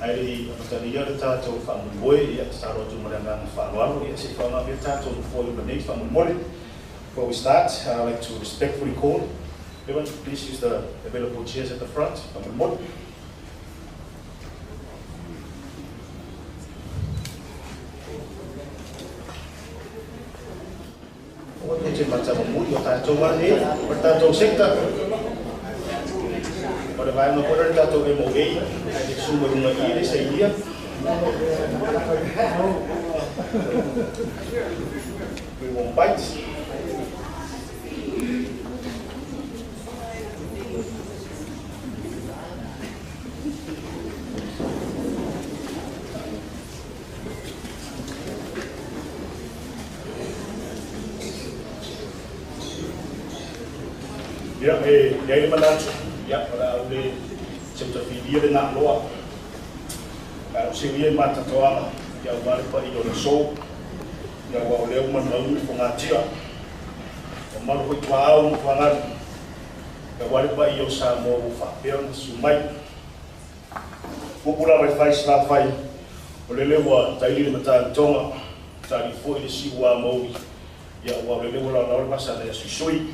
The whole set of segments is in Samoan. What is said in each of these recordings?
Ae le i amatalia le tatou faamoemoe, ia, tatalo atu ma le agaga faaaloalo, ia, se i faaaoga pea tatou nofoa i luma nei faamolemole. Before we start, I'd like to respectfully call everyone to please use the available chairs at the front. Faamolemole. Aua tou te matamamuli o tatou lava nei, o le tatou sector. O le vaega foi lea o le tatou MOA, ae te susu mai luga i i le sainia. We won't bite. Ia, e i ai le manatu, ia, o le a ou le teu tafilia le galoa. Ae o seu ia i matatoaga, ia aua le paia o le aso. Ia aua o lea ua malumaunu i fogatia. O malu foi tuaau ma tuagalu. Ia aua le paia o Samoa ua faapea ona susu mai. Upu lava e fai salafai, o lele ua taili le matagitoga, tali foi le siua maui, ia aua o lele ua laolao le vasa na ia suisui.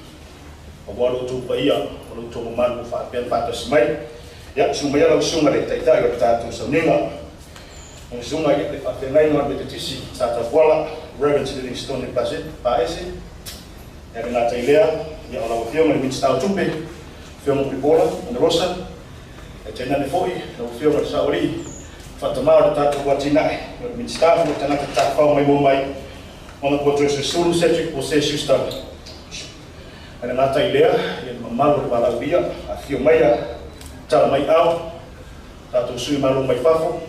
Aua lo outou paia, o lo outou mamalu ua faapea ona faatasi mai. Ia, susu maia lau susuga le taitai o le tatou sauniga. O le susuga ia le faafeagaiga o le Metotisi Sa Tapuala, Reverend Livingstone Paese. Ia le gata i lea, ia o lau afioga i le Minisita o Tupe, Afioga Mulipola Anarosa, e tainane foi lau afioga i le Saoalii, faatamā o le tatou atinae, o le Minisita foi o Tagata Tafafao Maimoa Mai, Honourable Toeolesulusulu Cedric Jose Schuster. Ae le gata i lea, ia le mamalu o le valaaulia, afifio maia, tala mai ao, tatou sui malo mai fafo,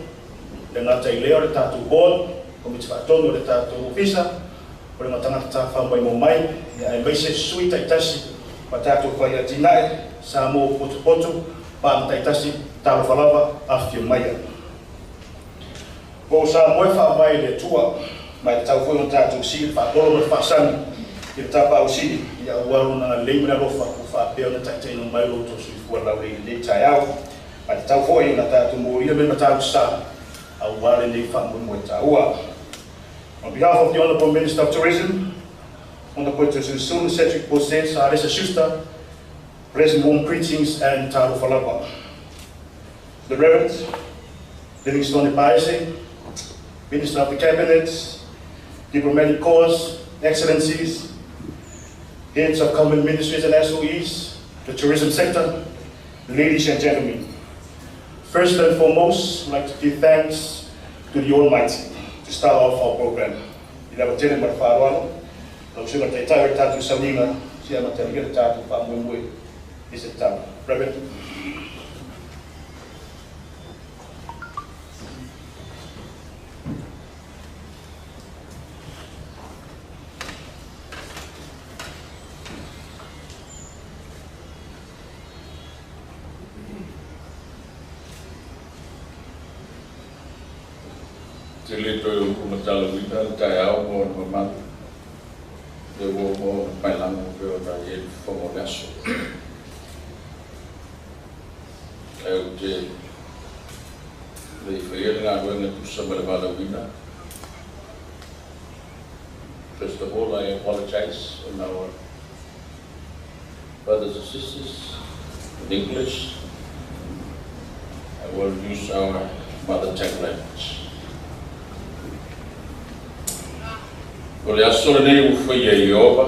le gata i lea o le tatou board, komiti faatonu o le tatou ofisa, o le tagata tafafao maimoa mai, ia aemaise sui taitasi ma tatou fai atinae, Samoa potopoto, paaga taitasi, talofa lava, afifio maia. O Samoa e faavae i le Atua, ma e tatau foi ona tatou sii le faatolo ma le faasagi i le tapaau sili, ia aua lona agalelei ma le alofa ua faapea ona taitaiina mai lo outou soifua laulelei i lenei taeao. Ma e tatau foi ona tatou molia me matautu sa aua lenei faamoemoe taua. On behalf of the Honourable Minister of Tourism, Honourable Toeolesulusulu Cedric Jose Salesa Schuster, pleasant warm greetings and talofa lava. The Reverend Livingstone Paese, Minister of the Cabinet, Diplomatic Corps, Excellencies, Heads of Government Ministries and SOEs, the tourism sector, ladies and gentlemen. First and foremost, I'd like to give thanks to the Almighty to start off our program. I le tele ma le faaaloalo, lau susuga taitai o le tatou sauniga, se i amatalia le tatou faamoemoe i se tatalo. Reverend. Te le toe upu matalauina le taeao mo le mamalu. Le ua mo mailago pe o na i le fofoga o le aso. Ae ou te le i faia le galuega tusa ma le valaauina. First of all, I apologize on our brothers and sisters in English. I will use our mother tongue language. O le aso lenei ua faia e Ieova,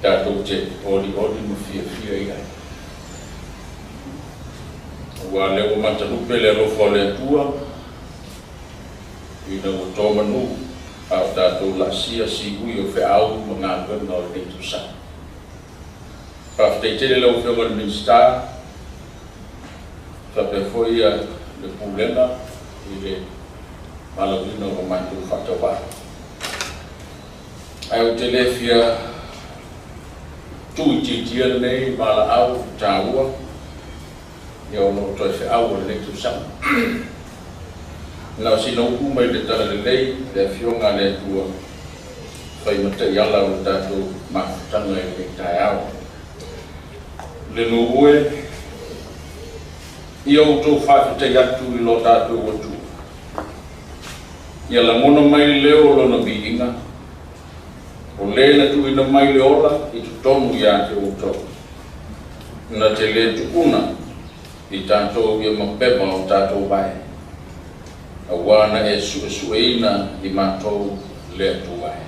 tatou te olioli ma fiafia i ai. Aua lea ua matalupe le alofa o le Atua, ina ua to manu a o tatou laasia siui o feau ma galuega o lenei tausaga. Faafetai tele lau Afioga i le Minisita, faapea foi ia le Pulega i le valaauina o matou faatauvaa. Ae ou te le fia tuuitiitia lenei valaau taua ia o loo toe feau o lenei tausaga. Na o sina upu mai le tala lelei le afioga a le Atua fai ma taiala o le tatou mafutaga i lenei taeao. Le nuu e, Ia outou faafetai atu i lo tatou Atua. Ia lagona mai le leo o Lona viiga, o Le na tuuina mai le ola i totonu ia te outou, na te lē tuuna i tatou ia mapeva o tatou vae, auā na e suesueina i matou le Atua e.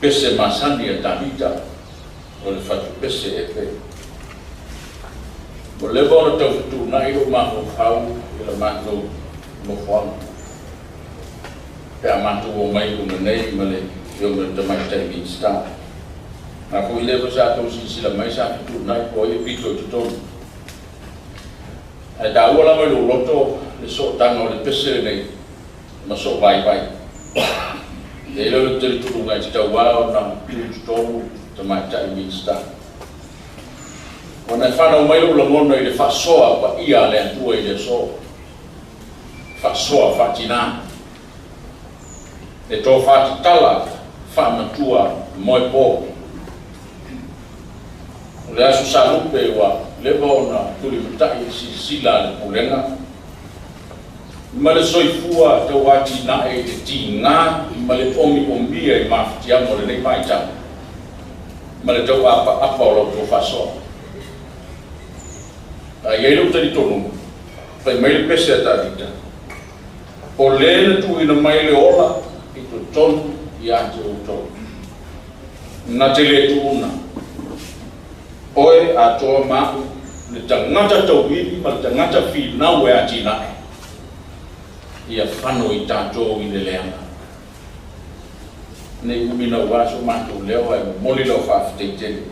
Pese masani a Tavita o le fatupese e pe. Ua leva ona tau fetuunai lou mafaufau i la matou nofoaga pe a matou omai i luga nei ma le Afioga i le Tamaitai Minisita. Na foi leva sa tou silasila mai sa fetuunai po o ai e pito i totonu. Ae taua lava i lou loto le sootaga o le pese lenei ma soo vaivai. E i ai lea o le talitonuga e tatau lava ona tu i totonu Tamaitai Minisita. Ona e fanau mai lou lagona i le faasoa paia a le Atua i le aso, faasoa faatina, le tofa tatala faamatua moepo. O le aso salupe ua leva ona tulimatai i le silasila a le Pulega ma le soifua tauatinae i le tiga ma le omiomia i mafatiaga o lenei vaitau ma le tauapaapa o la outou faasoa. A i ai lou talitonuga, fai mai le pese a Tavita, O le na tuuina mai le ola i totonu ia te outou, na te lē tuuna oe atoa ma a'u le tagata tauivi ma le tagata finau e atinae ia fano i tatou i le leaga. Nei umi naua so matou leo ae momoli lau faafetai tele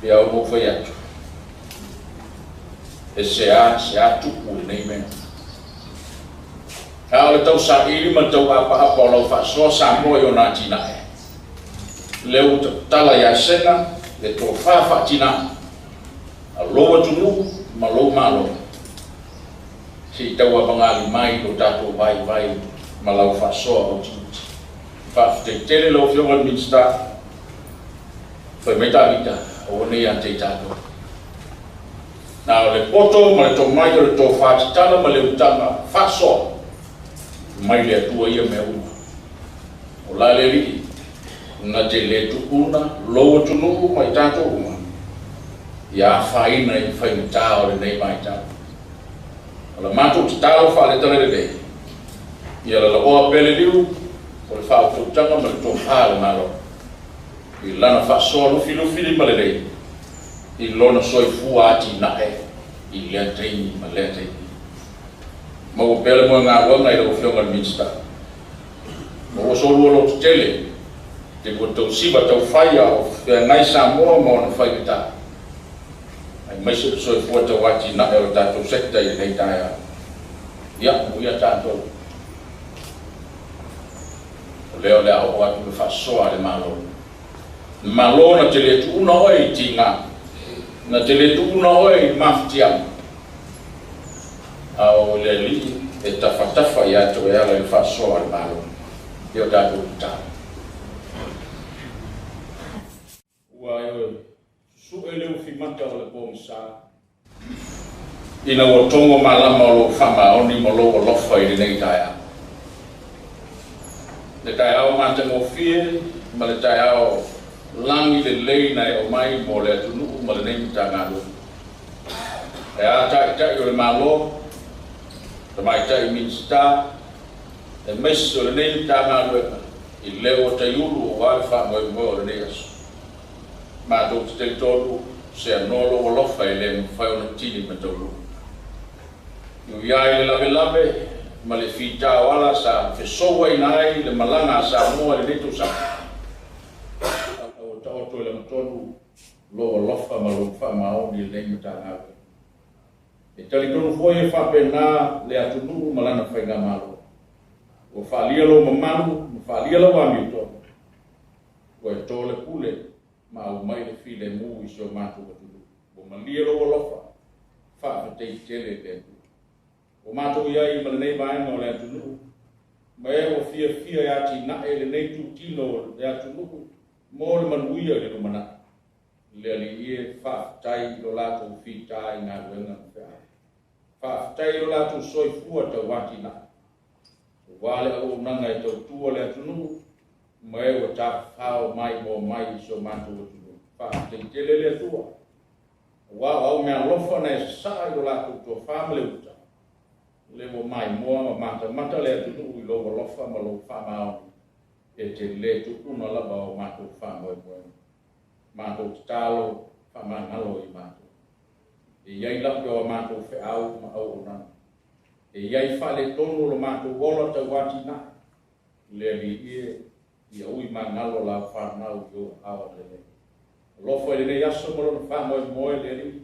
pei a ona ou fai atu e seā seā tupu lenei mea. A o le tausaili ma le tauapaapa o lau faasoa Samoa i ona atinae, lea ua tatala ia Sena le tofa faatina a lou atunuu ma lou Malo, se i tauavagali mai lo tatou vaivai ma lau faasoa utiuti. Faafetai tele lau Afioga i le Minisita. Fai mai Tavita, aua ne i ia te i tatou. Na o le poto ma le tomai o le tofa tatala ma le utaga faasoa mai le Atua ia mea uma. O la le Alii, na te lē tuuna lou atunuu ma i tatou uma, ia afaina i faigata o lenei vaitau. O la matou tatalo faaletala lelei, ia lalaoa pea le liu o le faautautaga ma le tofa a le Malo, i lana faasoa lufilufi limalelei i lona soifua atinae i lea taimi ma lea taimi. Maua pea le moegaluaga i lau Afioga i le Minisita. Ma ua solua lototele te lua tausiva taufai a o feagai Samoa ma ona faigata, aemaise o le soifua tauatinae o le tatou sector i lenei taeao. Ia, amuia tatou. O lea o le a oo atu le faasoa a le Malo. Le Malo na te le tuuna oe i tiga, na te le tuuna oe i mafatiaga, a o le Alii e tafatafa ia te oe ala i le faasoa a le Malo. Ia o tatou tatalo. Ua e susue le ufimata o le pogisa, ina ua togo malama o lou faamaoni ma lou alofa i lenei taeao. Le taeao matagofie ma le taeao lagi lelei na e aumai mo le atunuu ma lenei Matagaluega. E a Taitai o le Malo, Tamaitai Minisita, aemaise o lenei Matagaluega i leo o taiulu aua le faamoemoe o lenei aso. Matou te talitonu se anoa lou alofa e le mafai ona tini ma taunuu. I ui ai le lavelave ma le fita o ala sa fesouaina ai le malaga a Samoa i lenei tausaga, a ua taoto i lagatonu lou alofa ma lou faamaoni i lenei Matagaluega. E talitonu foi e faapena le atunuu ma lana faigamalo. Ua faalia lou mamalu ma faalia lau amiotonu. Ua e to le pule ma aumai le filemu i si o matou atunuu. Ua malie lou alofa, faafetai tele le Atua. Ua matou i ai ma lenei vaega o le atunuu, ma e ua fiafia e atinae lenei itutino o le atunuu mo le manuia i le lumanai. Le Alii e, faafetai i lo latou fitā i galuega ma feau. Faafetai i lo latou soifua tauatinae, aua le auaunaga e tautua le atunuu ma e ua tafafao maimoa mai i si o matou atunuu. Faafetai tele le Atua, aua o au meaalofa na e sasaa i lo latou tofa ma le uta, le ua maimoa ma matamata le atunuu i lou alofa ma lou faamaoni e te lē tuuna lava o matou faamoemoega. Matou tatalo, faamagalo i matou. E i ai lape o a matou feau ma auaunaga. E i ai faaletonu o lo matou ola tauatinae. Le Alii e, ia ui magalo lau fanau i ou aao agalelei. Alofa i lenei aso ma lona faamoemoe, le Alii.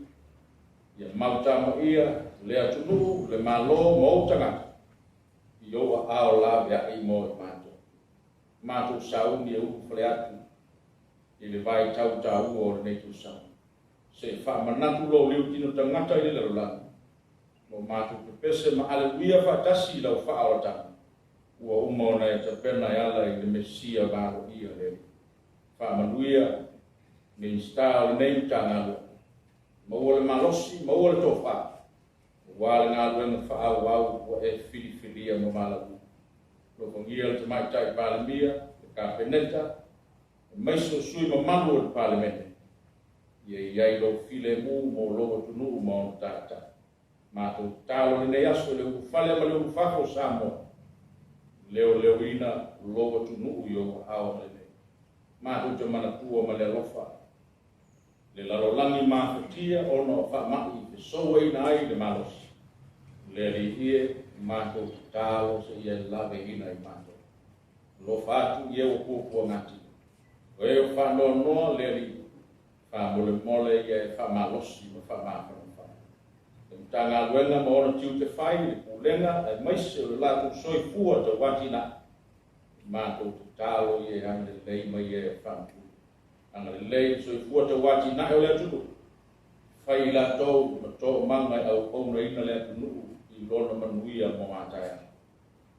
Ia mautamaia le atunuu, le Malo ma ou tagata i ou aao laveai mo i matou. Matou sauni e ulufale atu i le vaitau taua o lenei tausaga. Se i faamanatu lou liutino tagata i le lalolagi, ma o matou pepese ma aleluia faatasi i lau faaolataga, ua uma ona e tapena e ala i le Mesia valoia le Alii. Faamanuia Minisita o lenei Matagaluega. Maua le malosi, maua le tofa, aua le galuega faaauau ua e filifilia ma valaauina. Alofagia le Tamaitai Palemia, le Kapeneta, aemaise o sui mamalu o le Palemene, ia i ai lou filemu mo lou atunuu ma ona taitai. Matou tatalo i lenei aso i le ulufale ma le ulufafo o Samoa, leoleoina lou atunuu i ou aao agalelei. Matou te manatua ma le alofa le lalolagi mafatia ona o faamai e fesouaina ai le malosi. Le Alii e, matou tatalo seia e laveina i matou. Alofa atu i e ua puapuagatino. O e o faanoanoa le Alii, faamolemole ia e faamalosi ma faamafanafana. Le Matagaluega ma ona tiute fai, le Pulega aemaise o le latou soifua tauatinae, matou tatalo ia e agalelei ma ia e faamanuia. Agalelei le soifua tauatinae o le atunuu, fai i latou ma toomaga e auaunaina le atunuu i lona manuia mo a taeao.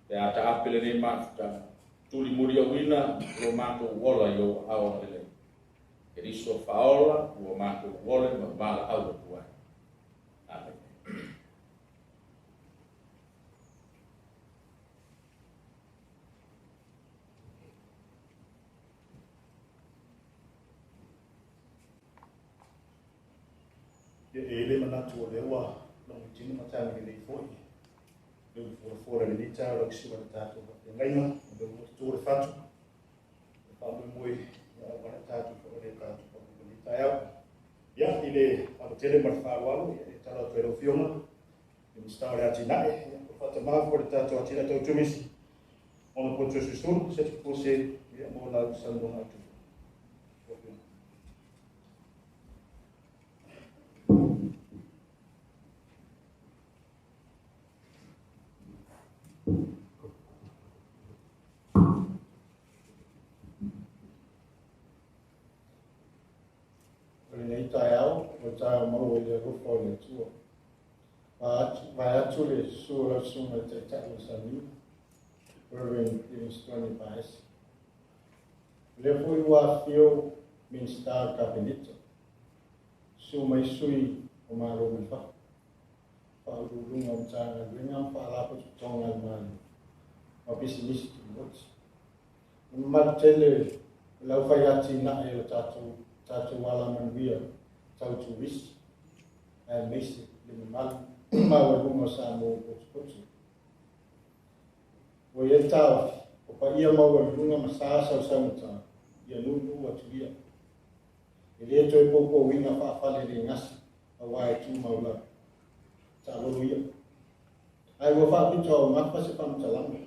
Pe a taape lenei mafutaga, tulimuliauina lo matou ola i ou aao agalelei. Keriso faaola ua matou ole ma valaau atu ai. Amene. Ia, e i ai le manatu o lea ua logoitino ma tagalelei foi le uluforafola i lenei taeao lau susuga i le tatou faafeagaiga, o lea ua toto le fatu, le faamoemoe ia aua le tatou faaola i tatou faamoemoe i lenei taeao. Ia, i le ava tele ma le faaaloalo, ia, e tatalo atu ai lau Afioga, le Minisita o le Atinae, ia, o le faatamā foi o le tatou atinae tau turisi, Honourable Joshua Sulu, se te ia, mo lau saunoaga atu. Lau Afioga. O lenei taeao, o le taeao maua i le alofa o le Atua. Vae atu le susu o lau susuga i le Taitai o Saniu, Reverend Livingstone Paesi. O lea foi ua afifio Minisita o le Kapeneta, susu mai sui o Malo mai fafo, Faauluuluga o Matagaluega ma Faalapotopotoga a le Malo ma pisinisi tumaoti. Le mamalu tele o le aufai atinae o le tatou alamanuia tau turisi, aemaise le mamalu maualuga o Samoa ua potopoto. Ua i ai le taofi, o paia maualuluga ma sa sausaugata, ia nuunuu atu ia. E le toe poupouina faafalelegasi aua e tumau lava. Taalolo ia. Ae ua faapito augafa se faamatalaga,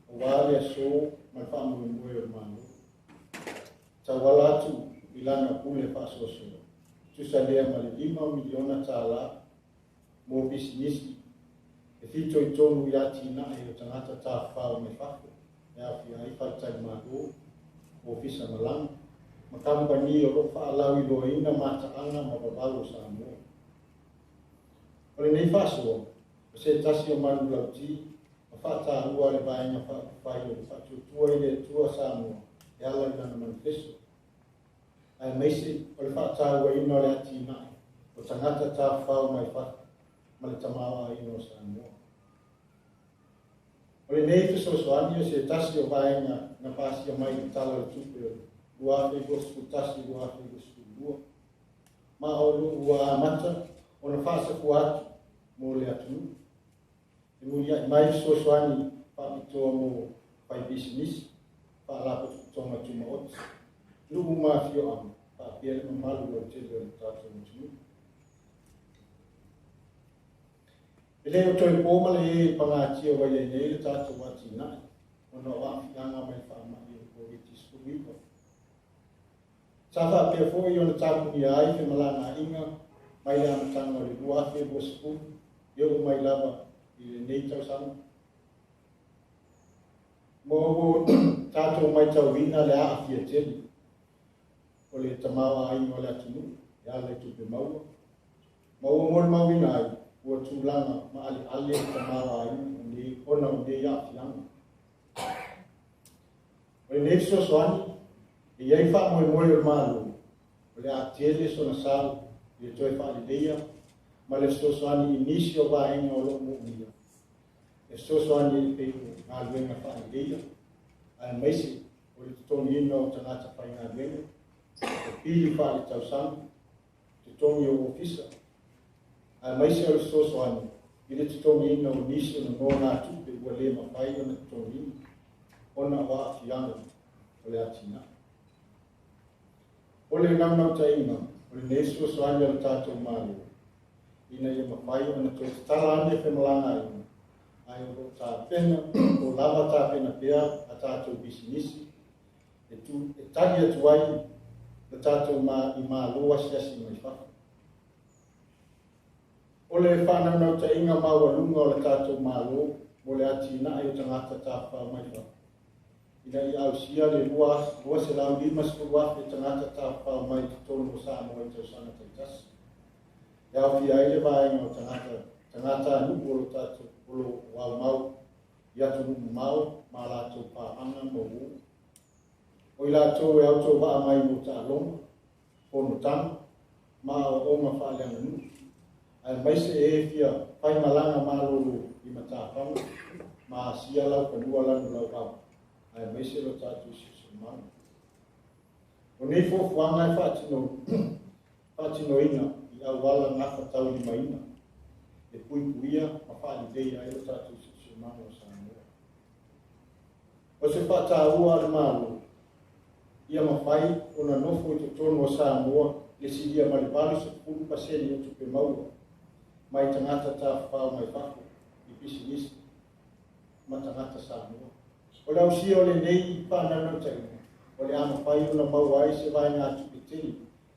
aua le aso ma le faamoemoe o le Malo. Tauala atu i lana pule faasoasoa, tusa lea ma le $5 miliona mo pisinisi e fitoitonu i atinae o tagata tafafao mai fafo e aofia ai faletalimalo, ofisa malaga, ma kamupani o lo o faalauiloaina mataaga ma vavau o Samoa. O lenei faasoa, o se tasi o manulauti ma faataua a le Vaega Faaupufai o le Faatuatua i le Atua Samoa e ala i lana manifeso. Aemaise o le faatauaina o le atinae o tagata tafafao mai fafo ma le tamaoaiga o Samoa. O lenei fesoasoani o se tasi o vaega na pasia mai i le Tala o le Tupe o le 2021/2022, ma o lo o ua amata ona faasafua atu mo le atunuu. E muliai mai fesoasoani faapitoa mo faipisinisi, faalapotopotoga tumaoti, nuu ma afioaga, faapea le mamalu lautele o le tatou atunuu. E le o toe po malie i le pagatia ua i ai nei le tatou atinae ona o aafiaga mai le faamai o le Koviti-19. Sa faapea foi ona tapunia ai femalagaaiga mai le amataga o le 2020 e oo mai lava i lenei tausaga. Ma ua tatou matauina le aafia tele o le tamaoaiga o le atunuu e ala i tupe maua, ma ua molimauina ai ua tulaga maaleale le tamaoaiga ona o nei aafiaga. O lenei fesoasoani, e i ai faamoemoe o le Malo, o le a tele sona sao i le toe faaleleia ma le fesoasoani i nisi o vaega o lo o moomia, e fesoasoani e pei o galuega faaleleia, aemaise o le totogiina o tagata faigaluega, o pili faaletausaga, totogi o ofisa, aemaise o le fesoasoani i le totogiina o nisi o nonogatupe ua le mafai ona totogiina ona o aafiaga o le atinae. O le naunautaiga o lenei fesoasoani a le tatou Malo, ina ia mafai ona toe tatala ane femalagaaiga, ae o lo o tapena o lava tapena pea a tatou pisinisi e tali atu ai le tatou i malo asiasi mai fafo. O le faanaunautaiga maualuga o le tatou Malo mo le atinae o tagata tafafao mai fafo, ina ia ausia le 250,000 tagata tafafao mai totonu o Samoa i tausaga taitasi. E aofia ai le vaega o tagatanuu o lo tatou o lo o aumau i atunuu mamao ma latou paaga ma uo. O i latou e autovaa mai mo taaloga, fonotaga ma aoaoga faaleaganuu, aemaise e fia faimalaga malolo i matafaga ma asia laufanua lanulauao, aemaise lo tatou siosiomaga. O nei fuafuaga e faatinoina i auala gafataulimaina e puipuia ma faaleleia ai lo tatou siosiomaga o Samoa. O se faataua a le Malo, ia mafai ona nofo i totonu o Samoa le silia ma le 80% o tupe maua mai tagata tafafao mai fafo i pisinisi ma tagata Samoa. O le ausia o lenei faanaunautaiga, o le a mafai ona maua ai se vaegatupe tele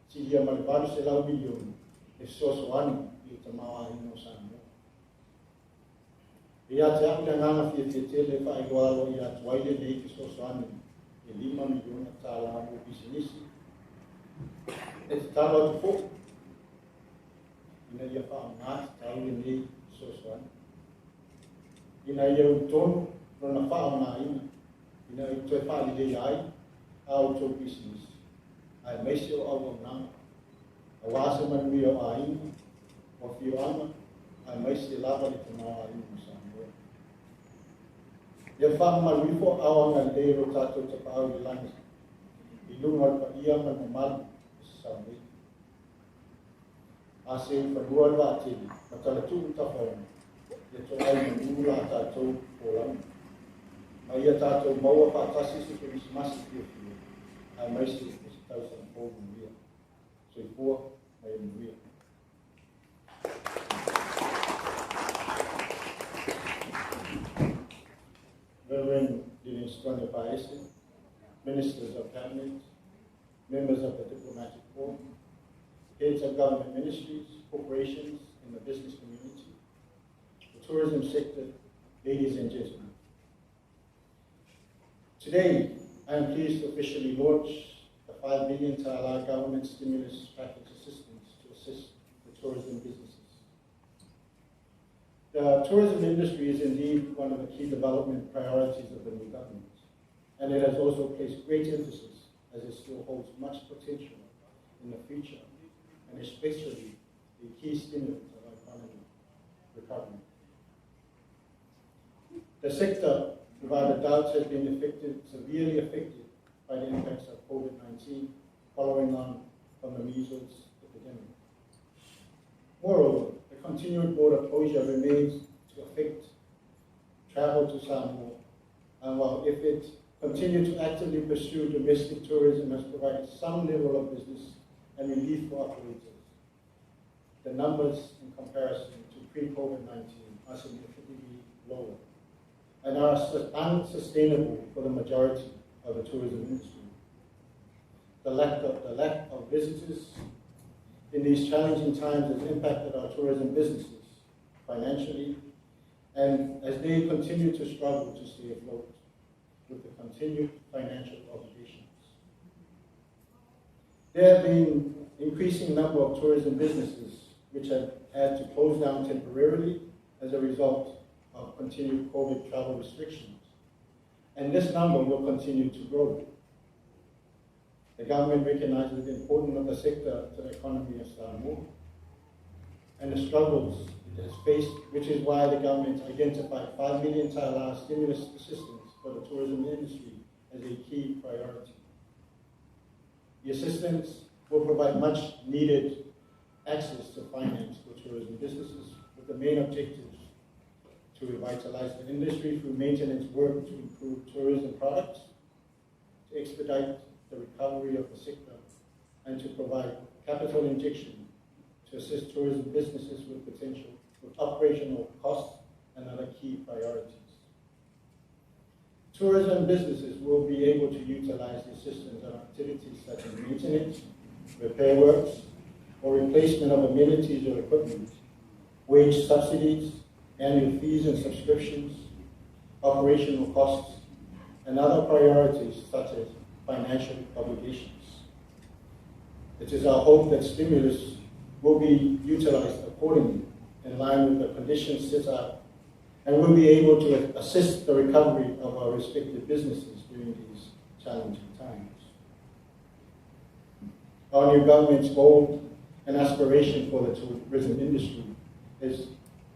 silia ma le $800 miliona e fesoasoani i le tamaoaiga o Samoa. E ia te au le agaga fiafia tele e faailoa aloaia atu ai lenei fesoasoani e $5 miliona mo pisinisi. E tatalo atu foi ina ia faaaoga tatau lenei fesoasoani, ina ia ugitonu lona faaaogaina, ina ia toe faaleleia ai a outou pisinisi, aemaise o auaunaga, aua se manuia o aiga, o afioaga, aemaise lava le tamaoaiga o Samoa. Ia faamamalu ifo aao agalelei o lo tatou Tapaau i le lagi i luga o le paia ma le mamalu o sasau nei. A seufanua le vaatele ma talatuu tafaoga, ia toai manu la tatou folauga. Ma ia tatou maua faatasi se Kerisimasi fiafia, aemaise o se tausaga fou manuia. Soifua ma ia manuia. Reverend Livingstone Paese, Ministers of Cabinet, members of the Diplomatic Corps, heads of government ministries, corporations, and the business community, the tourism sector, ladies and gentlemen. Today, I am pleased to officially launch the 5 billion Tala government stimulus package assistance to assist the tourism businesses. The tourism industry is indeed one of the key development priorities of the new government, and it has also placed great emphasis as it still holds much potential in the future, and especially a key stimulant of our economy recovery. The sector, without a doubt, has been affected, severely affected by the impacts of COVID-19 following on from the measles epidemic. Moreover, the continued border closure remains to affect travel to Samoa, and while efforts continue to actively pursue domestic tourism has provided some level of business and relief for operators, the numbers in comparison to pre-COVID-19 are significantly lower and are unsustainable for the majority of the tourism industry. The lack of visitors in these challenging times has impacted our tourism businesses financially, and as they continue to struggle to stay afloat with the continued financial obligations. There have been increasing number of tourism businesses which have had to close down temporarily as a result of continued COVID travel restrictions, and this number will continue to grow. The government recognizes the importance of the sector to the economy of Samoa and the struggles it has faced, which is why the government identified 5 million Tala stimulus assistance for the tourism industry as a key priority. The assistance will provide much needed access to finance for tourism businesses, with the main objectives to revitalize the industry through maintenance work to improve tourism products, to expedite the recovery of the sector, and to provide capital injection to assist tourism businesses with potential with operational costs and other key priorities. Tourism businesses will be able to utilize the assistance on activities such as maintenance, repair works, or replacement of amenities or equipment, wage subsidies, annual fees and subscriptions, operational costs, and other priorities such as financial obligations. It is our hope that stimulus will be utilized accordingly in line with the conditions set out and will be able to assist the recovery of our respective businesses during these challenging times. Our new government's goal and aspiration for the tourism industry is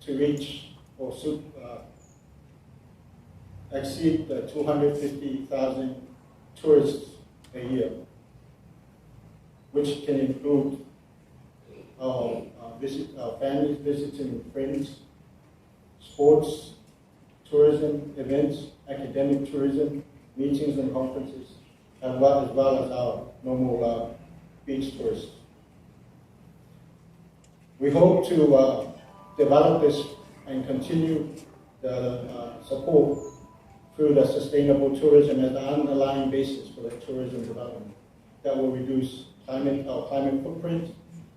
to reach or exceed the 250,000 tourists a year, which can include our families visiting friends, sports, tourism, events, academic tourism, meetings and conferences, as well as our normal beach tourists. We hope to develop this and continue the support through the sustainable tourism as the underlying basis for the tourism development that will reduce our climate footprint,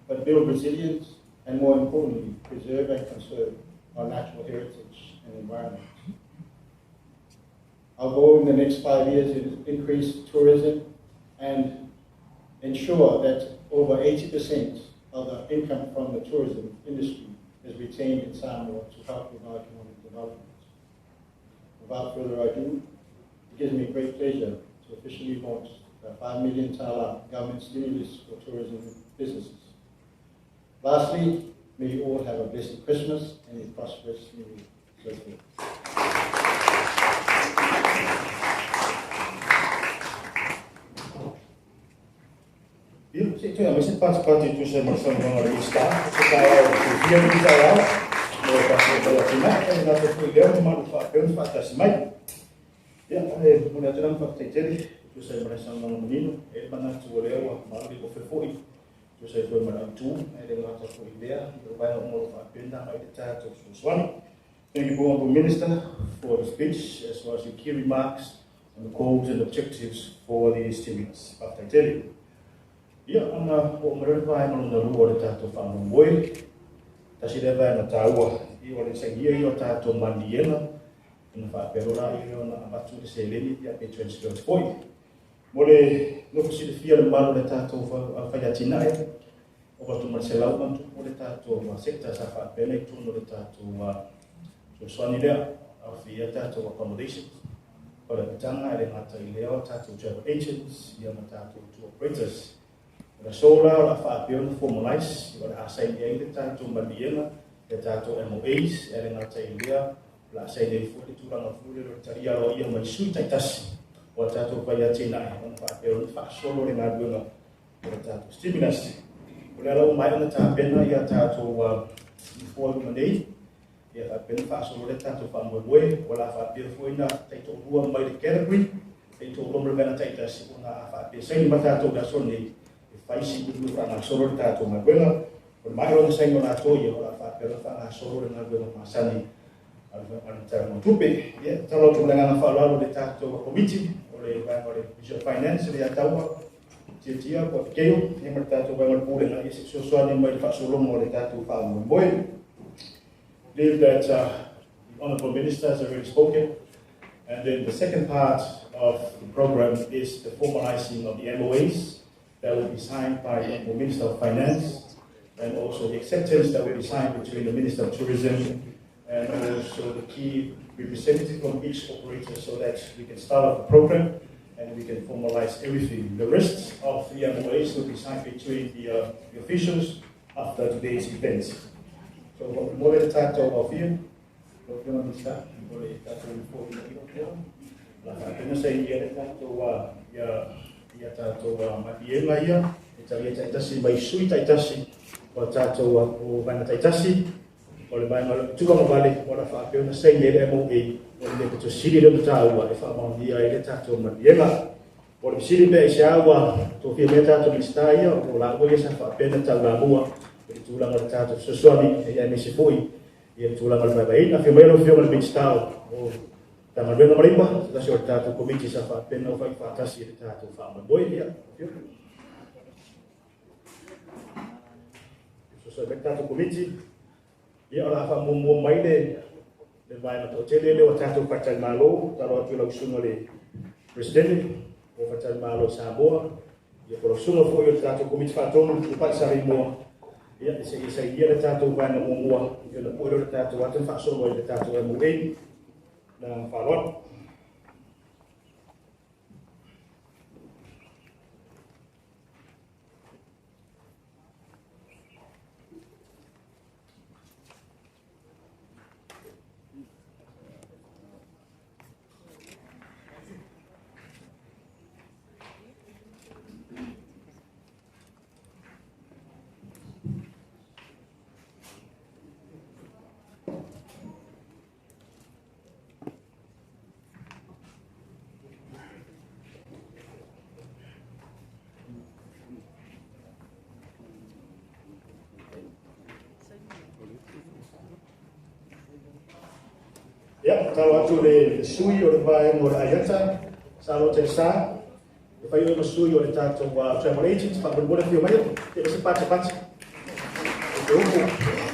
but build resilience, and more importantly, preserve and conserve our natural heritage and environment. Our goal in the next 5 years is increase tourism and ensure that over 80% of the income from the tourism industry is retained in Samoa to help with our economic development. Without further ado, it gives me great pleasure to officially launch the 5 million Tala government stimulus for tourism businesses. Lastly, may you all have a blessed Christmas and a prosperous New Year. So forth. Ia, se i toe aumai se patipati e tusa ai ma le saunoaga a le Minisita, o se taeao fiafia lenei taeao mo le tatou faiatina'e, e le gata foi i lea ua mamalu faapea ona faatasi mai. Ia, e momoli atu le agaga faafetai tele e tusa ai ma le saunoaga manino, e i ai le manatu o lea ua malu ofe foi e tusa ai foi ma le autu, ae le gata foi i lea, o vaega uma o lo o faapea ona agai i le tatou fesoasoani. Thank you, Honourable Minister, for the speech as well as your key remarks on the goals and objectives for the stimulus. Faafetai tele. Ia, ona oo mai loa le vaega lona lua o le tatou faamoemoe. Tasi lea vaega taua, ia o le sainia ia o tatou maliega, ona faapea loa laia ona avatu le seleni ia pe transfer atu foi. Mo le nofo silafia le mamalu o le tatou faiatinae, ova atu ma le 100+ le tatou sector sa faapea ona i totonu o le tatou fesoasoani lea, aofia tatou accommodations, faleapitaga, e le gata i lea o tatou travel agents ia ma tatou tour operators. O le aso la o le a faapea ona formalize, o le a saini ai le tatou maliega, le tatou MOAs, e le gata i lea, o le a saini ai foi le tulaga foi lele o le talia aloaia mai sui taitasi o a tatou faiatinae, ona faapea ona faasolo le galuega o le tatou stimulus. O lea la ua maea ona tapena ia tatou nofoa i luma nei, ia faapea ona faasolo le tatou faamoemoe. O le a faapea foi ona taitoalua mai le category, taitoalua mai le vaega taitasi, ona a faapea saini ma tatou i le aso lenei, e fai si umi o faagasolo le tatou galuega. O le maea o saini o latou ia, o le a faapea ona faagasolo le galuega masani a le Matagaluega o Tupe. Ia, tatalo atu ma le agaga faaaloalo i le tatou komiti o le vaega o le Ministry of Finance, le Ataua, Tiatia, po o Abigail, ia ma le tatou vaega o le Pulega, ia se fesoasoani mai le faasologa o le tatou faamoemoe. Believe that the Honorable Minister has already spoken. And then the second part of the program is the formalizing of the MOAs that will be signed by the Honorable Minister of Finance, and also the acceptance that will be signed between the Minister of Tourism and also the key representative from each operator, so that we can start off the program and we can formalize everything. The rest of the MOAs will be signed between the officials after today's event. So, mo le tatou afio, lau Afioga Minisita, mo le tatou nofoa i lau la faapena saini ai le tatou ia tatou maliega ia e talia taitasi mai sui taitasi o tatou o vaega taitasi o le vaega o le tulaga vale o la faapea ona saini ai le MOA o le mea pito sili lea ona taua e faamaonia ai le tatou maliega. O le fesili pea i se a ua tofia mai tatou Minisita ia, o laua ia sa faapea ona taulamua i le tulaga o le tatou fesoasoani, ia aemaise foi ia le tulaga o le vaevaeina. Afio mai lau Afioga i le Minisita o Matagaluega ma Leipa, se tasi o le tatou komiti sa faapea ona fai faatasi i le tatou faamoemoe. Ia, afio. Fesoasoani mai le tatou komiti. Ia, o le a faamuamua mai le vaega toatele lea o tatou faletalimalo. Tatalo atu i lau susuga le Presidente o Faletalimalo o Samoa, ia po o lau susuga foi o le tatou komiti faatonu Tupai Salimoa, ia se i sainia le tatou vaega muamua, ia ona pue lea o le tatou ata faasolo ai le tatou MOA. Na faaaloalo. Ia, tatalo atu le sui o le vaega o le IATA, Salo Telesa, e fai oe ma sui o le tatou travel agent, faamolemole afio mai, e se patipati. O te upu.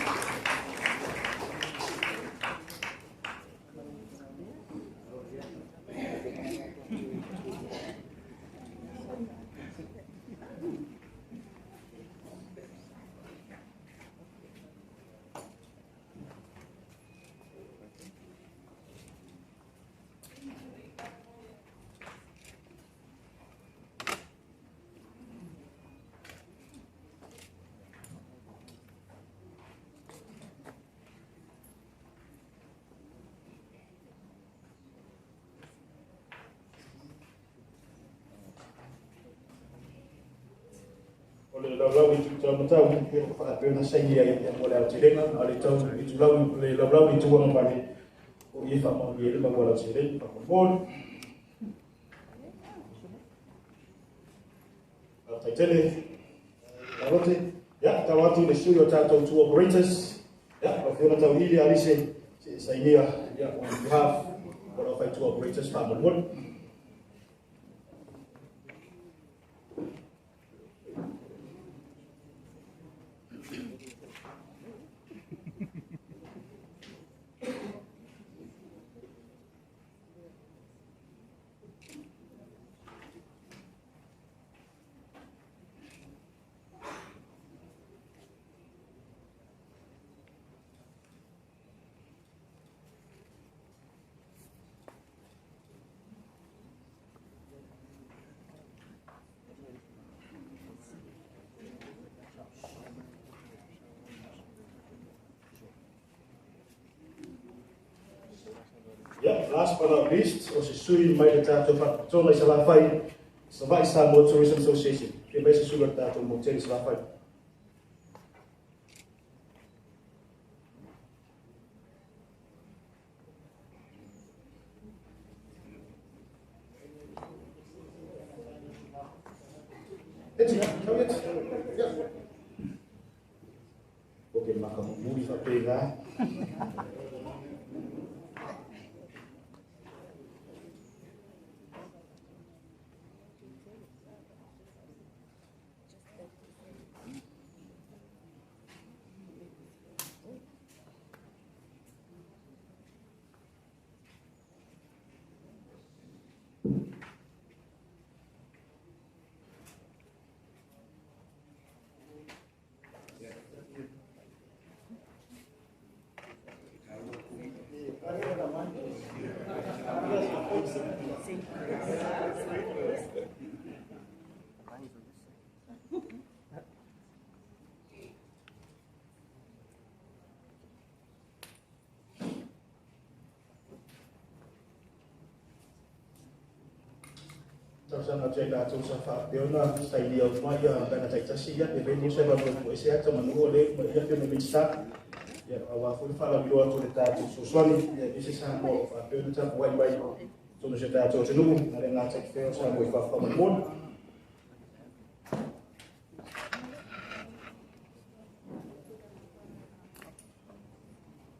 O le laulau i taumatau e faapea ona saini ai mo le aotelega, a le tau i tulau le laulau i tuaga vale o ia faamaonia ai le maua lautelele faamolemole. Faafetai Lalote. Ia, tatalo atu le sui o tatou tour operators. Ia, lau Afioga Tauili Alise, se sainia ia on behalf o lau fai tour operators faamolemole. Last but not least, o se sui mai le tatou faalapotopotoga i Salafai, Savaii Samoa Tourism Association. Fia mai se sui o le tatou motele i Salafai. Eti, tau eti. Ia. O ke maka mumuli whapēnā. Talosaga atu ai latou sa faapea ona sainia uma vaega taitasi ia, pe fai mo se avanoa e tuu ese ata manu o lea uma ia Afioga i Minisita. Ia, aua foi le faalauiloa atu o le tatou fesoasoani, ia aemaise Samoa o lo o faapea ona tapuai mai i totonu o si o tatou atunuu, a le gata i fea o Samoa i fafo faamolemole.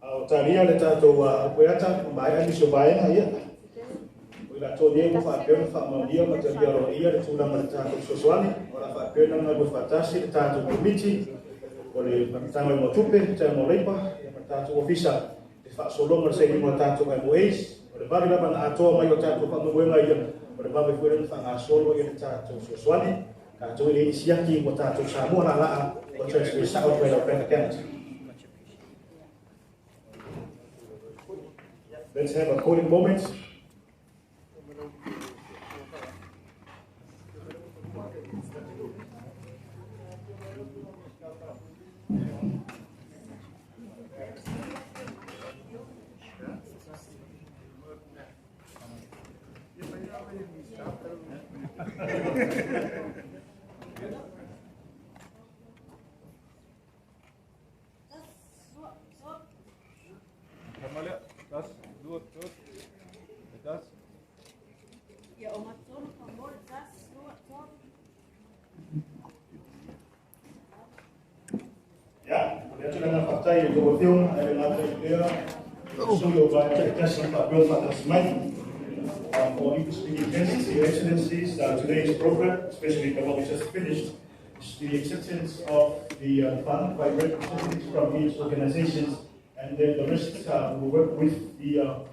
A o talia le tatou upu ua maea nisi o vaega ia. O i latou nei ua faapea ona faamaonia ma talia aloaia le tulaga o le tatou fesoasoani, o le a faapea ona galulue faatasi le tatou Komiti o le Matagaluega o Tupe, Matagaluega o Leipa ma le tatou Ofisa i le faasologa o le sainiga o tatou MOAs. O le vave lava ona atoa mai o tatou faamoemoega ia, o le vave foi lea ona faagasolo le tatou fesoasoani. Tatou e leai ni siaki ua tatou Samoa laalaa ua transfer sao atu ai lau bank account. Let's have a coding moment. Ia, momoli atu le agaga faafetai i a outou afioga, ae le gata i lea, sui o vaega taitasi faapea ona faatasi mai. For English speaking guests, Your Excellencies, today's program, especially the one we just finished, is the acceptance of the fund by representatives from each organizations, and then the rest will work with the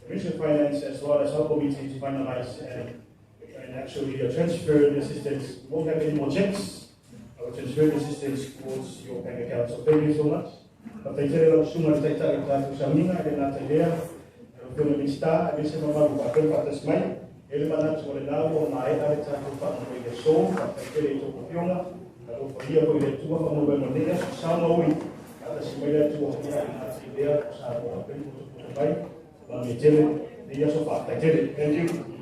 Ministry of Finance as well as our committee to finalize and actually transfer the assistance. We won't have any more checks. I will transfer the assistance towards your bank account. So thank you so much. Faafetai tele lau susuga i le Taitai o le tatou sauniga, e le gata i lea, lau Afioga i le Minisita, aemaise mamalu faapea ona faatasi mai. E i ai le manatu o lena ua maea le tatou faamoemoe i le aso. Faafetai tele i tou afioga. Alofagia foi e le Atua faamoemoe mo lenei aso. Sao ma ui, faatasi mai le Atua, ia e le gata i lea, o Samoa faapea ona potopoto mai. Manuia tele lenei aso, faafetai tele. Thank you.